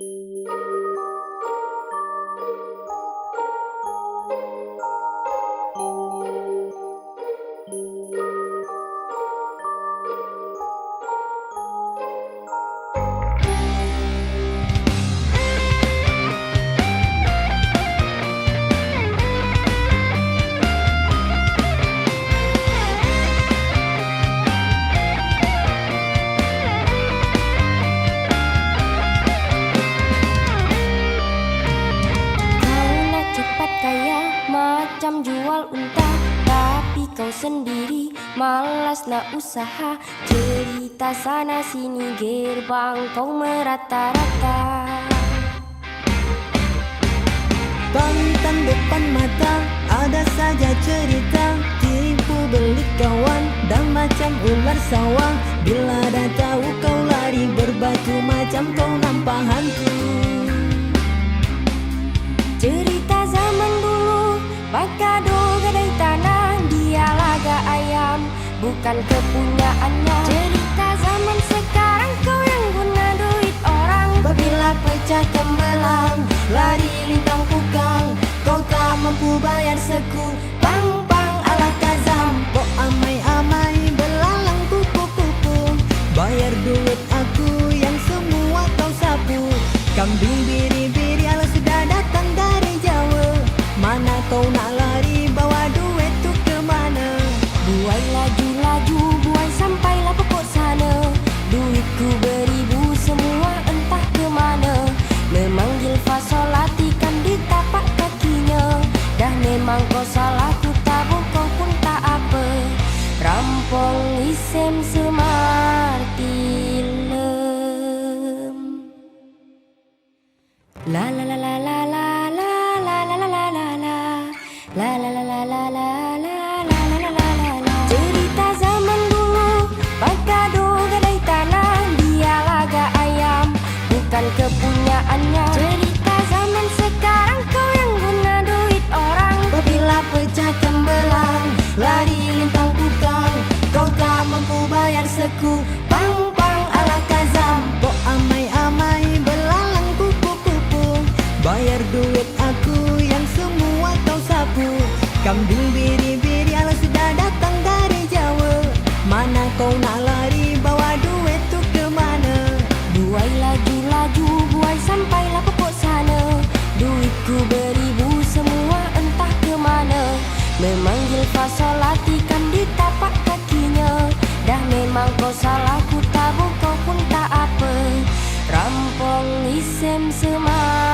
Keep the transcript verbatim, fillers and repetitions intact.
Kau nak cepat kaya macam jual unta, tapi kau sendiri malas nak usaha. Cerita sana sini gerbang kau merata-rata. Pantang depan mata, ada saja cerita, tipu belit kawan dan macam ular sawah. Bila dah tahu kau lari berbatu macam kau nampak hantu. Cerita zaman dulu, pakado gadai tanah, dia laga ayam, bukan kepunyaannya. Cerita zaman sekarang, kau yang guna duit orang. Bila pecah tembelang, lari lintang pukang, kau tak mampu bayar seku. Pang-pang ala kazam, bok amai-amai, belalang kupu-kupu. Bayar duit aku yang semua kau sapu. Kambing biri-biri alah sudah datang dari Jawa. Mana kau nak lari, bawa duit tu ke mana? Buai laju-laju, buai sampailah pokok sana. Duitku beribu semua entah ke mana. Memanggil fasolati kan di tapak kakinya. Dah memang kau salah, ku tabung kau pun tak apa. Rampong isem seumar tilem. La la la la la la la la la la la la la. La la la la la la la la la la la la la. Cerita zaman dulu, pakado gadai tanah, dia laga ayam, bukan kepunyaannya. Cerita zaman sekarang, kau yang guna duit orang. Bila pecah tembelang, lari lintang pukang, kau tak mampu bayar seku. Pang-pang ala kazam, bok amai-amai, belalang kupu-kupu. Bayar duit aku yang semua kau sapu. Kambing biri-biri alah sudah datang dari Jawa. Mana kau nak lari, bawa duit tu ke mana? Buai laju-laju, buai sampailah pokok sana. Duitku beribu semua entah ke mana. Memanggil fasolati kan di tapak kakinya. Dah memang kau salah, ku tabung kau pun tak apa. Rampong isem seumar